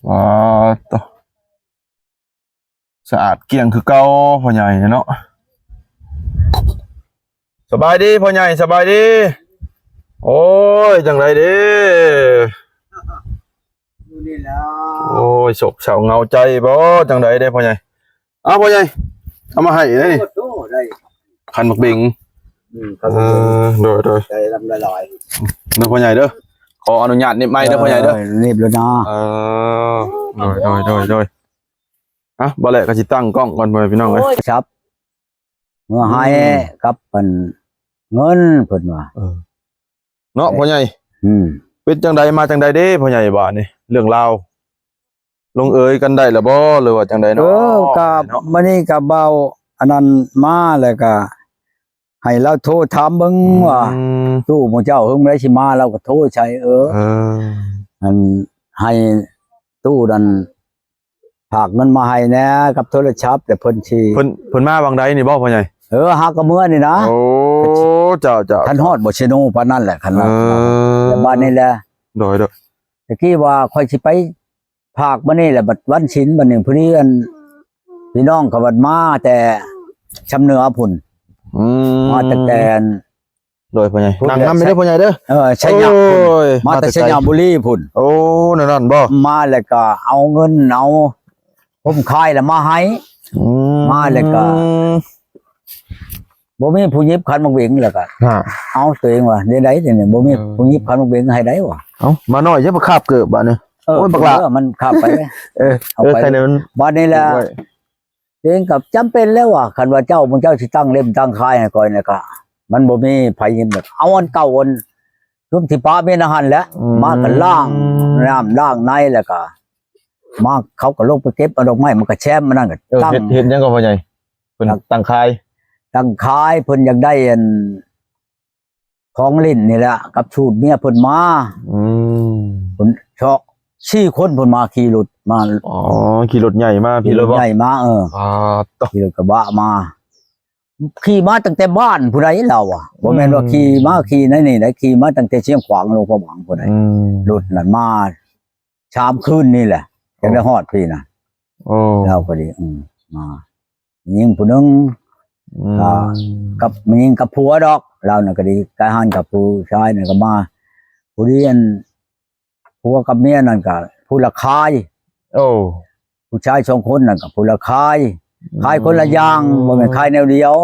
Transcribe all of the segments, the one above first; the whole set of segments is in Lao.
ອໍ ໂຕ ສະອາດກ້ຽງຄືເກົ່າພໍ່ໃຫຍ່ເນາະ. ສະບາຍດີພໍ່ໃຫຍ່ ສະບາຍດີ. ໂອ້ຍ ຈັ່ງໃດເດ້? ຢູ່ນີ້ແຫຼະ. ໂອ້ຍ ໂສກເສົ້າເຫງົາໃຈບໍ່? ຈັ່ງໃດເດ້ພໍ່ໃຫຍ່? ເອົາພໍ່ໃຫຍ່ ເອົາມາໃຫ້ເດ້ນີ້. ໂອ້ ໄດ້ ຄັນໝາກເບັງ. ອືມ ເອີ ໂດຍໆ ໃສ່ລຳຫຼາຍໆ ເດີພໍ່ໃຫຍ່ເດີ. ຂໍອະນຸຍາດໜິບໄມ້ເດີພໍ່ໃຫຍ່ເດີ. ເອີ ໜິບແລ້ວນະ. ເອີ ໂດຍໆໆ ອ່ະ ບໍ່ແຫຼະກໍຊິຕັ້ງກ້ອງກ່ອນ ພໍ່ແມ່ພີ່ນ້ອງເອີຍ. ໂອ້ຍ ຊັບ ເມື່ອໃຫ້ ອືມ ກັບອັນເງິນເພິ່ນວ່າ. ເອີ ເນາະພໍ່ໃຫຍ່. ອືມ ເປັນຈັ່ງໃດມາຈັ່ງໃດເດ້ພໍ່ໃຫຍ່ ບາດນີ້ເລື່ອງລາວ ລົງເອີຍກັນໄດ້ລະບໍ່ ຫຼືວ່າຈັ່ງໃດເນາະ? ເອີ ກະ ເນາະ ມື້ນີ້ກະເວົ້າອັນນັ້ນມາ ແລ້ວກະໃຫ້ລາວໂທຖາມເບິ່ງ ອືມ ວ່າຕູ້ໝູ່ເຈົ້າເຫິງໃດຊິມາ ລາວກະໂທໃສ່. ເອີ ເອີ ອັນໃຫ້ຕູ້ນັ້ນ ຝາກເງິນມາໃຫ້ແດ່ກັບໂທລະສັບ ແຕ່ເພິ່ນຊິ ເພິ່ນ ເພິ່ນມາຫວ່າງໃດນີ້ບໍ່ພໍ່ໃຫຍ່? ເອີ ຫາກະເມືອນີ້ນະ. ໂອ້ ເຈົ້າໆ ທັນຮອດບໍ່ເຊໂນປານນັ້ນແຫຼະ ຄັນວ່າ. ເອີ ແຕ່ບາດນີ້ແຫຼະ ໂດຍໆ ຕະກີ້ວ່າຂ້ອຍຊິໄປຝາກມື້ນີ້ແຫຼະ ບັດວັນສິນ ບັດນີ້ພໍດີອັນພີ່ນ້ອງເຂົາບັດມາແຕ່ຊຳເໜືອພຸ້ນ. ອືມ ມາຕັ້ງແຕ່ ໂດຍພໍ່ໃຫຍ່ ຜູ້ ນັ່ງນຳເດີພໍ່ໃຫຍ່ເດີ. ເອີ ໄຊຍະພຸ້ນ ໂອ້ຍ ມາແຕ່ ມາແຕ່ໄກ ໄຊຍະບູລີພຸ້ນ. ໂອ້ ແນວນັ້ນບໍ່? ມາແລ້ວກໍເອົາເງິນເອົາໂຮມຄາຍລະມາໃຫ້. ອືມ ມາແລ້ວກໍບໍ່ມີຜູ້ຫຍິບຂັນໝາກເບັງ ແລ້ວກໍ ຮະ ເອົາຕົວເອງວ່າແນວໃດນີ້ ບໍ່ມີ ເອີ ຜູ້ຫຍິບຂັນໝາກເບັງໃຫ້ໄດ້ຫວາ. ເອົ້າ ມານ້ອຍຈະມາຄາບເກີບບາດນີ້. ເອີ ໂອ້ຍ ບັກຫຼ້າ ມັນຄາບໄປເດ້. ເອີ ເອົາໄປ ເອີ ໃຄແນວມັນ ບາດນີ້ລະ ໂດຍ ຕົວເອງກໍຈຳເປັນແລ້ວວ່າ ຄັນວ່າເຈົ້າ ໝູ່ເຈົ້າຊິຕັ້ງເຫຼັ້ມຕັ້ງຂາຍໃຫ້ຂ້ອຍນີ້ກະ ມັນບໍ່ມີໃຜຍິນດອກ ເອົາອັນເກົ່າ ອັນຊຸມທີ່ປະເມນຫັ້ນແຫຼະ. ອືມ ມາກໍລ້າງນ້ຳລ້າງໃນ ແລ້ວກໍມາ ເຂົາກໍລົງໄປເກັບເອົາດອກໄມ້ ມັນກໍແຊມ ມັນນັ້ນກໍ ເອີ ຕັ້ງ ເຮັດ ເຮັດຫຍັງກໍພໍ່ໃຫຍ່? ເພິ່ນ ຕັ້ງ ຕັ້ງຂາຍ ຕັ້ງຂາຍ ເພິ່ນຢາກໄດ້ອັນ ຂອງຫຼິ້ນນີ້ແຫຼະ ກັບສູດເມຍເພິ່ນມາ. ອືມ ເພິ່ນຊອກສີ່ຄົນ ເພິ່ນມາຂີ່ລົດມາ. ອໍ ຂີ່ລົດໃຫຍ່ມາພີ້ເລີຍບໍ່? ຂີ່ລົດໃຫຍ່ມາ ເອີ ອ່າ ຂີ່ລົດກະບະມາ ຂີ່ມາຕັ້ງແຕ່ບ້ານຜູ້ໃດລາວອະ. ອືມ ບໍ່ແມ່ນວ່າຂີ່ມາຂີ່ໃນນີ້ໄດ໋ ຂີ່ມາຕັ້ງແຕ່ຊຽງຂວາງ ຫຼວງພະບາງຜູ້ໃດ. ອືມ ລົດນັ້ນມາ ສາມຄືນນີ້ແຫຼະ ຈັ່ງໄດ້ຮອດພີ້ນະ. ໂອ້ ລາວກໍດີ ອືມ ມາ ຍິງຜູ້ໜຶ່ງ ອືມ ກໍກັບຍິງກັບຜົວດອກ ລາວນັ້ນກໍດີ ກາຍຫັ້ນກັບຜູ້ຊາຍນັ້ນກໍມາ ຜູ້ດຽວ ອັນຜົວກັບເມຍນັ້ນກໍຜູ້ລະຂາຍ. ໂອ້ ຜູ້ຊາຍສອງຄົນນັ້ນກໍຜູ້ລະຂາຍ ອືມ ຂາຍຄົນລະຢ່າງ ບໍ່ແມ່ນຂາຍແນວດຽວ.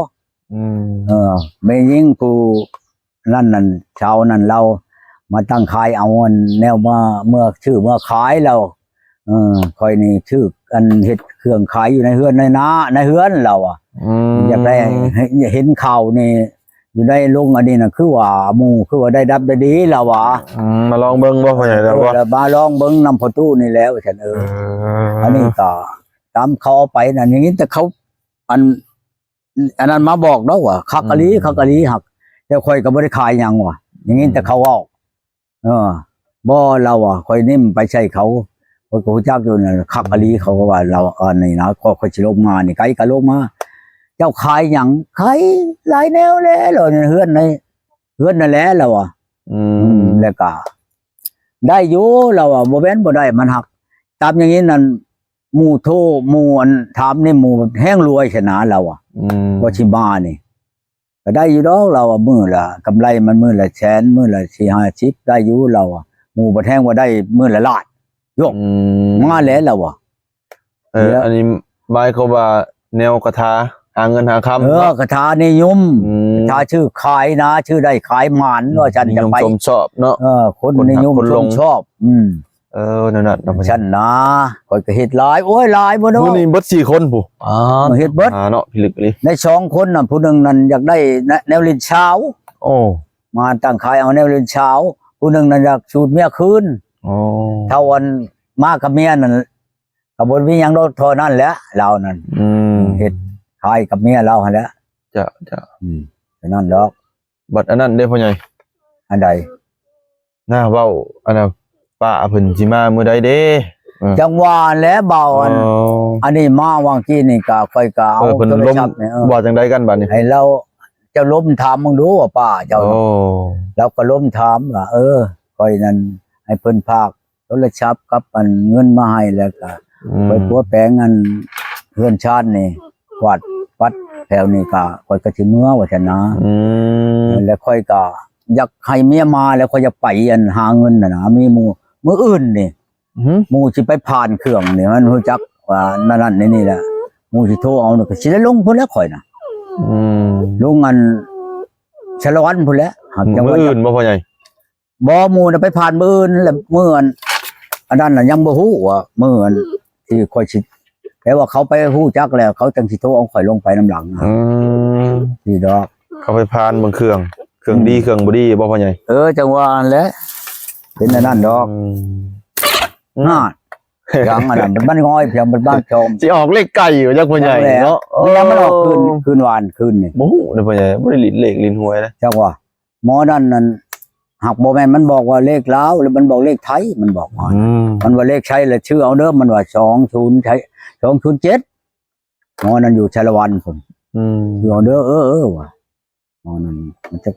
ອືມ ເອີ ແມ່ຍິງຜູ້ ນັ້ນ ນັ້ນ ຊາວນັ້ນລາວມາຕັ້ງຂາຍ ເອົາອັນແນວມາ ເມືອຊື້ເມືອຂາຍລາວ. ເອີ ຂ້ອຍນີ້ຊື້ອັນເຮັດເຄື່ອງຂາຍຢູ່ໃນເຮືອນໃນນາ ໃນເຮືອນລາວອະ. ອືມ ຢາກໄດ້ ເຫັນຂ່າວນີ້ຢູ່ໃນລົງອັນນີ້ນະ ຄືວ່າໝູ່ ຄືວ່າໄດ້ດັບໄດ້ດີລາວອະ. ອືມ ມາລອງເບິ່ງບໍ່ພໍ່ໃຫຍ່ ລາວວ່າ ເອີ ມາລອງເບິ່ງນຳພໍ່ຕູ້ນີ້ແຫຼະວ່າຊັ້ນ. ເອີ ເອີ ອັນນີ້ກໍຕາມເຂົາເອົາໄປນັ້ນ ໄດ້ຍິນແຕ່ເຂົາ ອັນ ອັນນັ້ນມາບອກດອກວ່າຄັກອີ່ຫຼີ ອືມ ຄັກອີ່ຫຼີ ຫາກແຕ່ຂ້ອຍກໍບໍ່ໄດ້ຂາຍຫຍັງວ່າ ໄດ້ຍິນແຕ່ເຂົາເວົ້າ. ອືມ ເອີ ບໍ່ ລາວວ່າ ຂ້ອຍນີ້ມັນໄປໃສ່ເຂົາ ຂ້ອຍກໍຮູ້ຈັກຢູ່ນັ້ນ ຄັກອີ່ຫຼີ ເຂົາກໍວ່າລາວ ອັນນີ້ນະ ຂ້ອຍ ຂ້ອຍຊິລົງມານີ້ ໄກກໍລົງມາ ເຈົ້າຂາຍຫຍັງ? ຂາຍຫຼາຍແນວແຫຼະ ລາວໃນເຮືອນ ໃນເຮືອນນັ້ນແຫຼະ ລາວວ່າ. ອືມ ອືມ ແລ້ວກໍໄດ້ຢູ່ ລາວວ່າ ບໍ່ແມ່ນບໍ່ໄດ້ ມັນຫາກຕາມຢ່າງນີ້ນັ້ນ ໝູ່ໂທ ໝູ່ອັນຖາມນີ້ ໝູ່ແຮ່ງລວຍຊະນະລາວອະ. ອືມ ວ່າຊິມານີ້ກໍໄດ້ຢູ່ດອກລາວອະ ມື້ລະ ກຳໄລມັນມື້ລະແສນ ມື້ລະສີ່ຫ້າສິບ ໄດ້ຢູ່ລາວອະ. ໝູ່ບັດແຮ່ງວ່າໄດ້ມື້ລະລ້ານ ໂຍກ ອືມ ມາແລ້ວລາວອະ. ເອີ ແລ້ວ ອັນນີ້ໝາຍຄວາມວ່າແນວຄາຖາຫາເງິນຫາຄຳ ເອີ ເນາະ ຄາຖານິຍົມ ອືມ ຄາຖາຊື້ຂາຍນາ ຊື້ໄດ້ຂາຍໝານ ວ່າຊັ້ນ ຈະໄປ ນິຍົມຊົມຊອບເນາະ ເອີ ຄົນນິຍົມ ຄົນຮັກຄົນຫຼົງ ຊົມຊອບ. ອືມ ເອີ ແນວນັ້ນເນາະ ຊັ້ນນາ ຂ້ອຍກໍເຮັດຫຼາຍ ໂອ້ຍ ຫຼາຍບໍ່ເນາະ ມື້ນີ້ເບິດສີ່ຄົນພຸ້ນ. ອ່າ ເຮັດເບິດ ອ່າ ເນາະ ພິລຶກອີ່ຫຼີ ໃນສອງຄົນນະ ຜູ້ໜຶ່ງນັ້ນຢາກໄດ້ແນວຫຼິ້ນສາວ ໂອ້ ມາຕັ້ງຂາຍເອົາແນວຫຼິ້ນສາວ ຜູ້ໜຶ່ງນັ້ນຢາກສູດເມຍຄືນ. ໂອ້ ເທົ່າອັນມາກັບເມຍນັ້ນ ກໍບໍ່ມີຫຍັງດອກ ເທົ່ານັ້ນແຫຼະລາວນັ້ນ. ອືມ ເຮັດຂາຍກັບເມຍລາວຫັ້ນແຫຼະ. ເຈົ້າ ເຈົ້າ ອືມ ເທົ່ານັ້ນດອກ. ບັດອັນນັ້ນເດ້ພໍ່ໃຫຍ່? ອັນໃດ? ນະ ເວົ້າອັນນ່າ ປ້າເພິ່ນຊິມາມື້ໃດເດ້? ເອີ ຈັ່ງວ່າແຫຼະ ບ່າວອັນ ອໍ ອັນນີ້ມາຫວ່າງກີ້ນີ້ກະ ຂ້ອຍກະເອົາ ເອີ ເພິ່ນລົມ ໂທລະສັບນີ້ ເອີ ວ່າຈັ່ງໃດກັນບັດນີ້? ໃຫ້ລາວ ເຈົ້າລົມຖາມເບິ່ງດູວ່າປ້າເຈົ້າ ໂອ້ ລາວກໍລົມຖາມວ່າ ເອີ ຂ້ອຍນັ້ນໃຫ້ເພິ່ນຝາກ ໂທລະສັບກັບອັນເງິນມາໃຫ້ ແລ້ວກໍ ອືມ ຂ້ອຍປົວແປງອັນເຮືອນຊານນີ້ ກວາດປັດແຖວນີ້ ກໍຂ້ອຍກໍຊິເມືອວ່າຊັ້ນນະ ອືມ ແລ້ວຂ້ອຍກໍຢາກໃຫ້ເມຍມາ ແລ້ວຂ້ອຍຢາກໄປອັນຫາເງິນຫັ້ນນະ ມີໝູ່ ມື້ອື່ນນີ້ ຫືມ ໝູ່ຊິໄປຜ່ານເຄື່ອງນີ້ ມັນຮູ້ຈັກວ່ານັ້ນໆ ນີ້ໆ ແຫຼະ ໝູ່ຊິໂທເອົານີ້ ກໍຊິໄດ້ລົງພຸ້ນແຫຼະຂ້ອຍນະ ອືມ ລົງອັນສາລະວັນພຸ້ນແຫຼະ ຫາກຈັ່ງວ່າ ມື້ອື່ນບໍ່ພໍ່ໃຫຍ່? ບໍ່ ໝູ່ນະໄປຜ່ານມື້ອື່ນ ແລ້ວມື້ອັນ ອັນນັ້ນນະຍັງບໍ່ຮູ້ວ່າມື້ອັນທີ່ຂ້ອຍຊິ ແຕ່ວ່າເຂົາໄປຮູ້ຈັກແລ້ວ ເຂົາຈັ່ງຊິໂທເອົາຂ້ອຍລົງໄປນຳຫຼັງນະ ອືມ ນີ້ດອກ ເຂົາໄປຜ່ານເບິ່ງເຄື່ອງ ເຄື່ອງດີ ອືມ ເຄື່ອງບໍ່ດີບໍ່ພໍ່ໃຫຍ່? ເອີ ຈັ່ງວ່າຫັ້ນແຫຼະ ເປັນອັນນັ້ນດອກ ອືມ ນາ ຫຍັງອັນນັ້ນ ມັນງອຍພຽງ ມັນບາງຈອມ ຊິອອກເລກໄກ່ຢູ່ຈັກພໍ່ໃຫຍ່ເນາະ ແມ່ນຫຍັງມັນອອກຄືນ ໂອ້ ຄືນວານຄືນນີ້ ບໍ່ຮູ້ເດ້ພໍ່ໃຫຍ່ ບໍ່ໄດ້ຫຼິ້ນເລກຫຼິ້ນຫວຍເດ້ ຈັກວ່າ ໝໍນັ້ນນັ້ນ ຫາກບໍ່ແມ່ນມັນບອກວ່າເລກລາວ ແລ້ວມັນບອກເລກໄທ ມັນບອກວ່າ ອືມ ມັນວ່າເລກໄທລະຊື່ເອົາເດີ ມັນວ່າສອງສູນໄທ ສອງສູນເຈັດ ໝໍນັ້ນຢູ່ສາລະວັນພຸ້ນ ອືມ ຊື່ເອົາເດີ ເອີ ເອີ ວ່າ ໝໍນັ້ນມັນຈະ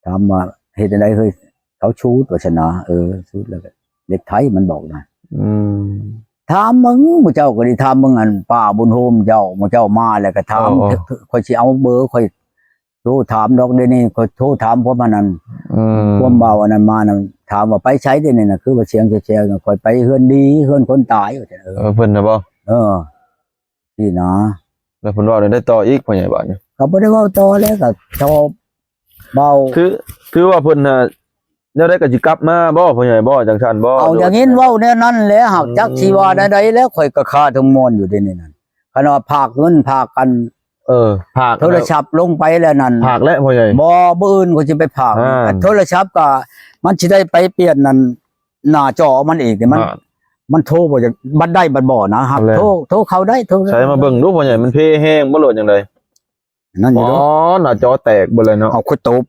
ຖາມວ່າເຮັດຈັ່ງໃດເຮີ້ຍ ເຂົາສູດວ່າຊັ້ນນະ ເອີ ສູດແລ້ວກໍເລກໄທມັນບອກນະ ອືມ ຖາມເບິ່ງ ໝູ່ເຈົ້າກໍໄດ້ຖາມເບິ່ງ ອັນປ້າບຸນໂຮມເຈົ້າ ໝູ່ເຈົ້າມາແລ້ວກໍຖາມ ເອີ ຂ້ອຍຊິເອົາເບີ ຂ້ອຍ ໂທຖາມດອກ ດຽວນີ້ຂ້ອຍໂທຖາມພວກມັນນັ້ນ ອືມ ພວກເວົ້າອັນນັ້ນມານັ້ນ ຖາມວ່າໄປໃສ ດຽວນີ້ນະ ຄືວ່າສຽງແຊວໆ ຂ້ອຍໄປເຮືອນດີ ເຮືອນຄົນຕາຍ ວ່າຊັ້ນ ເອີ ເອີ ເພິ່ນນະບໍ່? ເອີ ຊີ້ນະ ແລ້ວເພິ່ນເວົ້າແນວໃດຕໍ່ອີກ ພໍ່ໃຫຍ່ ບາດນີ້? ກໍບໍ່ໄດ້ເວົ້າຕໍ່ແລ້ວ ກໍເທົ່າເວົ້າ ຄື ຄືວ່າເພິ່ນນະ ແນວໃດກໍຊິກັບມາບໍ່ ພໍ່ໃຫຍ່ ບໍ່ຈັ່ງຊັ້ນບໍ່? ເອົາ ຢ່າງເຫັນເວົ້າແນວນັ້ນແຫຼະ ຫາກ ອືມ ຈັກຊິວ່າແນວໃດແລ້ວ ຂ້ອຍກໍຄາທັງມວນຢູ່ເດນີ້ນັ້ນ ຄັນວ່າຝາກເງິນຝາກອັນ ເອີ ຝາກໂທລະສັບລົງໄປແລ້ວນັ້ນ ຝາກແລ້ວພໍ່ໃຫຍ່ ບໍ່ ມື້ອື່ນຂ້ອຍຊິໄປຝາກ ອ່າ ໂທລະສັບກໍມັນຊິໄດ້ໄປປ່ຽນນັ້ນ ໜ້າຈໍມັນອີກນີ້ ມັນ ອ່າ ມັນໂທບໍ່ຈະ ບັດໄດ້ບັດບໍ່ນະ ຫາກ ແລ້ວ ໂທ ໂທເຂົ້າໄດ້ ໂທ ໃສ່ມາເບິ່ງດູພໍ່ໃຫຍ່ ມັນເພແຮງບໍ່ ຫຼືວ່າຈັ່ງໃດ? ນັ້ນຢູ່ເດີ ອໍ ໜ້າຈໍແຕກເບິດເລີຍເນາະ ເອົາຂ້ອຍຕົບ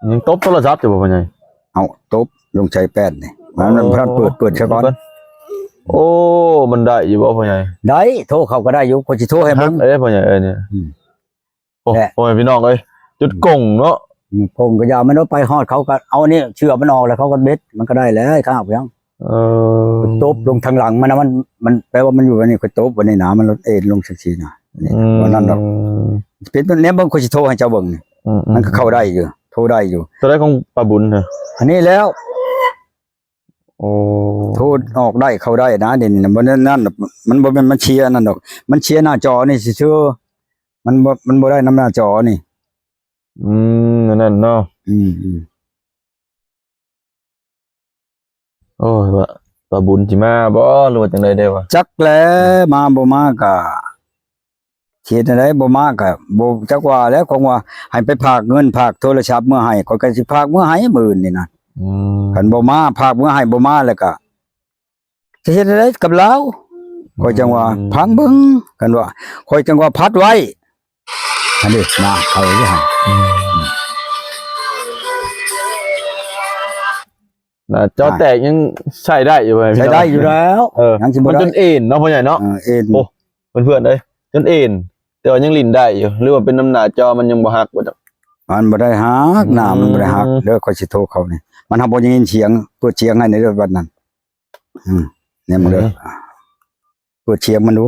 ຍັງຕົບໂທລະສັບຢູ່ບໍ່ພໍ່ໃຫຍ່? ເອົາຕົບລົງໃສ່ແປ້ນນີ້ ມັນ ອໍ ເພິ່ນເປີດ ເປີດຊະກ່ອນ ໂອ້ ມັນໄດ້ຢູ່ບໍ່ພໍ່ໃຫຍ່? ໄດ້ ໂທເຂົ້າກໍໄດ້ຢູ່ ຂ້ອຍຊິໂທໃຫ້ເບິ່ງ ເອີ ພໍ່ໃຫຍ່ເອີຍນີ້ ອືມ ໂອ້ ແຫຼະ ໂອ້ຍ ພີ່ນ້ອງເອີຍ ຈຸດກົງເນາະ ອືມ ກົງກໍຢ່າ ມັນເອົາໄປຮອດ ເຂົາກໍເອົານີ້ເຊືອກມັນອອກ ແລ້ວເຂົາກໍເບັດ ມັນກໍໄດ້ແລ້ວ ຂ້າບຫຍັງ ເອີ ຕົບລົງທາງຫຼັງມັນນະ ມັນ ມັນແປວ່າມັນຢູ່ອັນນີ້ ຂ້ອຍຕົບອັນນີ້ນະ ມັນເອນລົງຈັ່ງຊີ້ນະ ນີ້ ອືມ ບໍ່ນັ້ນດອກ ເປັນແນວເບິ່ງ ຂ້ອຍຊິໂທໃຫ້ເຈົ້າເບິ່ງນີ້ ອືມໆ ມັນກໍເຂົ້າໄດ້ຢູ່ ໂທໄດ້ຢູ່ ໂຕໃດຂອງປ້າບຸນນະ? ອັນນີ້ແລ້ວ ໂອ້ ໂທອອກໄດ້ເຂົ້າໄດ້ນະ ດຽວນີ້ນະ ບໍ່ນັ້ນ ມັນບໍ່ແມ່ນມັນເຊຍອັນນັ້ນດອກ ມັນເຊຍໜ້າຈໍນີ້ຊື່ໆ ມັນບໍ່ ມັນບໍ່ໄດ້ນຳໜ້າຈໍນີ້ ອືມ ອັນນັ້ນເນາະ ອືມໆ ໂອ້ຍ ວ່າປ້າບຸນຊິມາບໍ່ ຫຼືວ່າຈັ່ງໃດແດ່ວະ? ຈັກແຫຼະ ມາບໍ່ມາກະ ເຮັດແນວໃດ ບໍ່ມາກະບໍ່ຈັກວ່າແຫຼະ ຄົງວ່າໃຫ້ໄປຝາກເງິນຝາກໂທລະສັບເມືອໃຫ້ ຂ້ອຍກໍຊິຝາກເມືອໃຫ້ມື້ອື່ນນີ້ນະ ອືມ ຄັນບໍ່ມາ ຝາກເມືອໃຫ້ ບໍ່ມາແລ້ວກະ ຊິເຮັດແນວໃດກັບລາວ ຂ້ອຍຈັ່ງວ່າ ອືມ ຟັງເບິ່ງ ຄັນວ່າ ຂ້ອຍຈັ່ງວ່າພັດໄວ້ ອັນນີ້ນະ ເຂົາຢູ່ຫັ້ນ ອືມ ໜ້າຈໍແຕກຍັງໃຊ້ໄດ້ຢູ່ ໃຊ້ໄດ້ຢູ່ແລ້ວ ເອີ ຍັງຊິບໍ່ໄດ້ ມັນຈົນເອນເນາະ ພໍ່ໃຫຍ່ເນາະ ເອີ ເອນ ໂອ້ ເພື່ອນໆເອີຍ ຈົນເອນ ແຕ່ວ່າຍັງຫຼິ້ນໄດ້ຢູ່ ຫຼືວ່າເປັນນຳໜ້າຈໍມັນຍັງບໍ່ຫັກບໍ່ຈັກ ມັນບໍ່ໄດ້ຫັກ ອືມ ໜ້າມັນບໍ່ໄດ້ຫັກເດີ ຂ້ອຍຊິໂທເຂົານີ້ ມັນຫາບໍ່ໄດ້ຍິນສຽງ ເປີດສຽງໃຫ້ແດ່ເດີບັດນັ້ນ ອືມ ແນມເດີ ເອີ ເປີດສຽງມັນດູ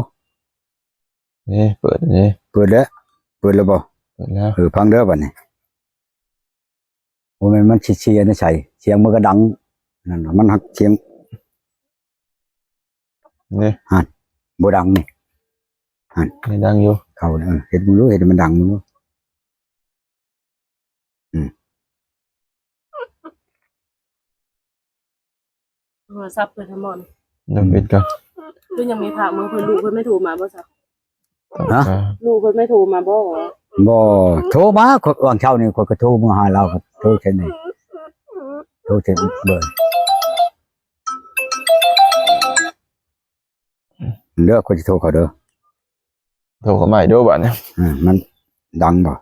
ເອີ ເປີດເດ້ ເປີດແລ້ວ ເປີດແລ້ວບໍ່? ເປີດແລ້ວ ເອີ ຟັງເດີບັດນີ້ ບໍ່ແມ່ນມັນຊິເຊຍໃນໃສ ສຽງມັນກໍດັງ ນັ້ນນະ ມັນຫັກສຽງ ນີ້ ຫັ້ນ ບໍ່ດັງນີ້ ຫັ້ນ ນີ້ດັງຢູ່ ເຂົ້າ ເອີ ເຮັດເບິ່ງດູ ເຮັດໃຫ້ມັນດັງເບິ່ງດູ ອືມ ໂທລະສັບເພິ່ນຫັ້ນບໍ່? ດຽວປິດກ່ອນ ຄືຍັງມີພາກມືເພິ່ນ ລູກເພິ່ນໄມ່ໂທມາບໍ່ຊະ? ຮະ? ລູກເພິ່ນໄມ່ໂທມາບໍ່? ບໍ່ ໂທມາ ວາງເຊົ້ານີ້ຂ້ອຍກໍໂທມາຫາລາວ ກໍໂທໃສ່ນີ້ ໂທໃສ່ເບີ ເດີ ຂ້ອຍຊິໂທເຂົາເດີ ໂທເຂົາໃໝ່ດູບາດນີ້ ອືມ ມັນດັງບໍ່?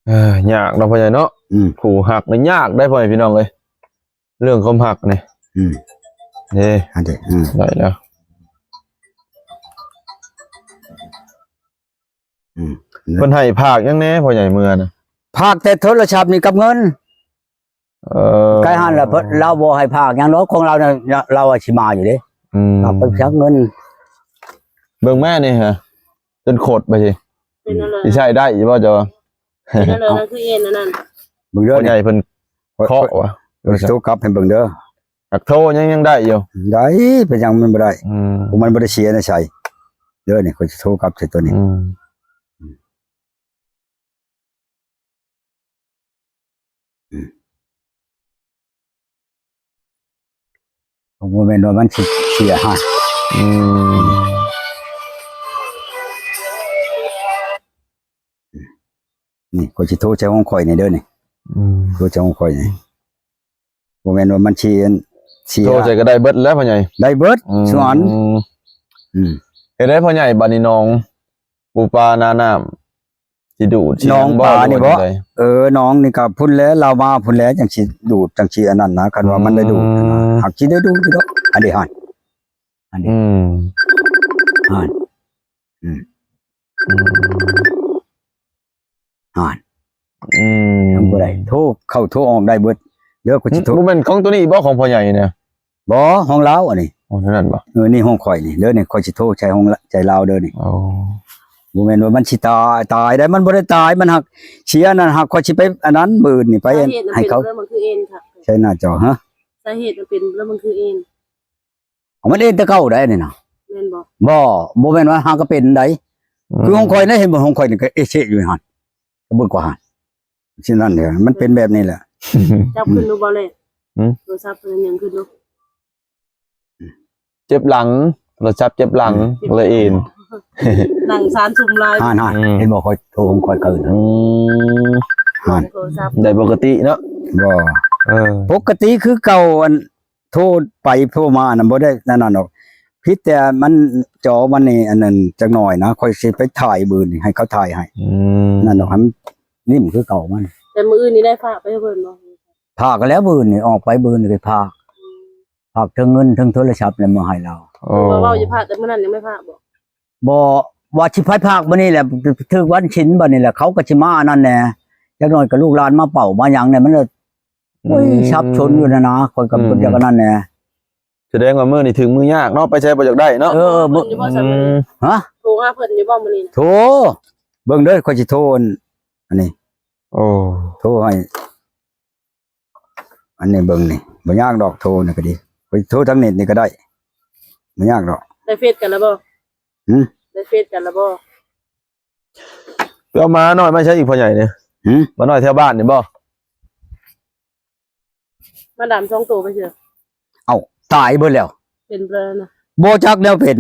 ເອີ ຍາກເນາະພໍ່ໃຫຍ່ເນາະ ອືມ ຄູ່ຮັກນີ້ຍາກໄດ໋ພໍ່ແມ່ພີ່ນ້ອງເອີຍ ເລື່ອງຄວາມຮັກນີ້ ອືມ ເດ້ ອັນເດ້ ອືມ ໄດ້ແລ້ວ ອືມ ເພິ່ນໃຫ້ຝາກຫຍັງແດ່ພໍ່ໃຫຍ່ເມືອນະ? ຝາກແຕ່ໂທລະສັບນີ້ກັບເງິນ. ເອີ ໃກ້ຫັ້ນລະ ເພິ່ນ ລາວບໍ່ໃຫ້ຝາກຫຍັງດອກ ຂອງລາວນະ ລາວວ່າຊິມາຢູ່ເດ້. ອືມ ຝາກໄປຈັກເງິນ. ເບິ່ງແມ່ນີ້ຮະ ຈົນຂົດໄປຊິ ເປັນອັນນັ້ນ ຊິໃຊ້ໄດ້ຢູ່ບໍ່ເຈົ້າ? ເປັນອັນນັ້ນ ຄືເອັນອັນນັ້ນ ເບິ່ງເດີ ພໍ່ໃຫຍ່ເພິ່ນເຄາະວ່າ ຂ້ອຍຊິໂທກັບໃຫ້ເບິ່ງເດີ. ຫາກໂທຍັງ ຍັງໄດ້ຢູ່ ໄດ້ ເປັນຫຍັງມັນບໍ່ໄດ້? ອືມ ມັນບໍ່ໄດ້ເສຍໃນໃສເດີ. ນີ້ຂ້ອຍຊິໂທກັບໃສ່ຕົວນີ້. ອືມ ອືມ ບໍ່ແມ່ນວ່າມັນຊິເສຍຫັ້ນ. ອືມ ນີ້ຂ້ອຍຊິໂທໃສ່ຂອງຂ້ອຍນີ້ເດີນີ້. ອືມ ໂທໃສ່ຂອງຂ້ອຍນີ້. ບໍ່ແມ່ນວ່າມັນຊິອັນເສຍ ໂທໃສ່ກໍໄດ້ເບິດແຫຼະພໍ່ໃຫຍ່. ໄດ້ເບິດ ອືມ ສ່ວນ ອືມ ເຮັດໃດພໍ່ໃຫຍ່ ບາດນີ້ໜອງປູປານານ້ຳຊິດູດ ໜອງປານີ້ບໍ່? ເອີ ໜອງນີ້ກໍພຸ້ນແຫຼະ ລາວມາພຸ້ນແຫຼະ ຈັ່ງຊິດູດ ຈັ່ງຊິອັນນັ້ນນະ. ຄັນວ່າມັນໄດ້ດູດນະ ອືມ ຫາກຊິໄດ້ດູດຢູ່ດອກ. ອັນນີ້ຫັ້ນ ອັນນີ້ ອືມ ຫັ້ນ ອືມ ອືມ ຫັ້ນ ອືມ ຍັງບໍ່ໄດ້ ໂທເຂົ້າໂທອອກໄດ້ເບິດເດີ. ຂ້ອຍຊິໂທ ບໍ່ແມ່ນຂອງຕົວນີ້ບໍ່ ຂອງພໍ່ໃຫຍ່ນະ? ບໍ່ ຂອງລາວອັນນີ້. ໂອ້ ເທົ່ານັ້ນບໍ່? ເອີ ນີ້ຂອງຂ້ອຍນີ້ເດີນີ້. ຂ້ອຍຊິໂທໃສ່ຂອງ ໃສ່ລາວເດີນີ້. ໂອ້ ບໍ່ແມ່ນວ່າມັນຊິຕາຍ ຕາຍໄດ໋ ມັນບໍ່ໄດ້ຕາຍ. ມັນຫາກເສຍນັ້ນ ຫາກຂ້ອຍຊິໄປອັນນັ້ນ ມື້ອື່ນນີ້ໄປໃຫ້ເຂົາ ສາເຫດມັນເປັນເລື່ອງມັນຄືເອັນ ໃສ່ໜ້າຈໍ ຮະ? ສາເຫດມັນເປັນເລື່ອງມັນຄືເອັນ ເອົາ ມັນເອັນແຕ່ເກົ່າໄດ໋ນີ້ນະ. ແມ່ນບໍ່? ບໍ່ ບໍ່ແມ່ນວ່າຫາກະເປັນໄດ໋. ອືມ ຄືຂອງຂ້ອຍນະ ເຫັນບໍ່? ຂອງຂ້ອຍນີ້ກໍເອເຊະຢູ່ຫັ້ນ ກໍເບິ່ງກວ່າຫັ້ນ ຊິນັ້ນເດ ມັນເປັນແບບນີ້ແຫຼະ. ຈັບຂຶ້ນດູບໍ່ເລີຍ. ຫືມ? ໂທລະສັບເພິ່ນຍັງຂຶ້ນດູ. ເຈັບຫຼັງ ໂທລະສັບເຈັບຫຼັງ ອືມ ເລີຍເອັນ. ນັ່ງຊານຊຸມຫຼາຍ. ຫັ້ນໆ ອືມ ເຫັນບໍ່? ຂ້ອຍໂທຂອງຂ້ອຍຄືນ. ອືມ ຫັ້ນ ໂທລະສັບໄດ້ປົກກະຕິເນາະ. ບໍ່ ເອີ ປົກກະຕິຄືເກົ່າ. ອັນ ໂທໄປໂທມານະ ບໍ່ໄດ້ນັ້ນດອກ. ຜິດແຕ່ມັນ ຈໍມັນນີ້ ອັນນັ້ນຈັກໜ້ອຍນະ. ຂ້ອຍຊິໄປຖ່າຍບືນນີ້ ໃຫ້ເຂົາຖ່າຍໃຫ້. ອືມ ນັ້ນດອກ ໃຫ້ມັນນິ້ມຄືເກົ່າມັນ. ແຕ່ມື້ອື່ນນີ້ໄດ້ຝາກໄປໃຫ້ເພິ່ນບໍ່? ຝາກແລ້ວ ບືນນີ້ ອອກໄປບືນນີ້ໄປຝາກ. ອືມ ຝາກເຖິງເງິນເຖິງໂທລະສັບແລ້ວມາໃຫ້ລາວ. ໂອ້ ເພິ່ນວ່າເວົ້າຈະຝາກ ແຕ່ມື້ນັ້ນຍັງບໍ່ຝາກບໍ່? ບໍ່ ວ່າຊິໄປຝາກມື້ນີ້ແຫຼະ ຖືກວັນສິນບັດນີ້ແຫຼະ ເຂົາກໍຊິມາອັນນັ້ນແດ່. ຈັກໜ້ອຍກໍລູກຫຼານມາເຝົ້າມາຫຍັງແດ່ ມັນລະ ໂອ້ຍ ອືມ ສັບສົນຢູ່ນະນະ. ຂ້ອຍກໍ ອືມ ບໍ່ຈັກອັນນັ້ນແດ່. ສະແດງວ່າມື້ນີ້ຖືກມື້ຍາກເນາະ ໄປໃສບໍ່ຢາກໄດ້ເນາະ. ເອີ ເບິ່ງຢູ່ບໍ່ຊັ້ນມື້ນີ້? ຮະ? ໂທຫາເພິ່ນຢູ່ບໍ່ມື້ນີ້? ໂທ ເບິ່ງເດີ ຂ້ອຍຊິໂທອັນ ອັນນີ້. ໂອ້ ໂທໃຫ້ ອັນນີ້ເບິ່ງນີ້ ບໍ່ຍາກດອກ ໂທນີ້ກໍດີ. ໄປໂທທາງເນັດນີ້ກໍໄດ້ ບໍ່ຍາກດອກ. ໄດ້ເຟສກັນແລ້ວບໍ່? ຫືມ? ໄດ້ເຟສກັນແລ້ວບໍ່? ໄປເອົາໝານ້ອຍມາໃສອີກ ພໍ່ໃຫຍ່ນີ້? ຫືມ? ໝານ້ອຍແຖວບ້ານນີ້ບໍ່? ມາດຳສອງໂຕໄປເຊື່ອ. ເອົ້າ ຕາຍເບິດແລ້ວ. ເປັນເລີຍນະ. ບໍ່ຈັກແນວເປັນ.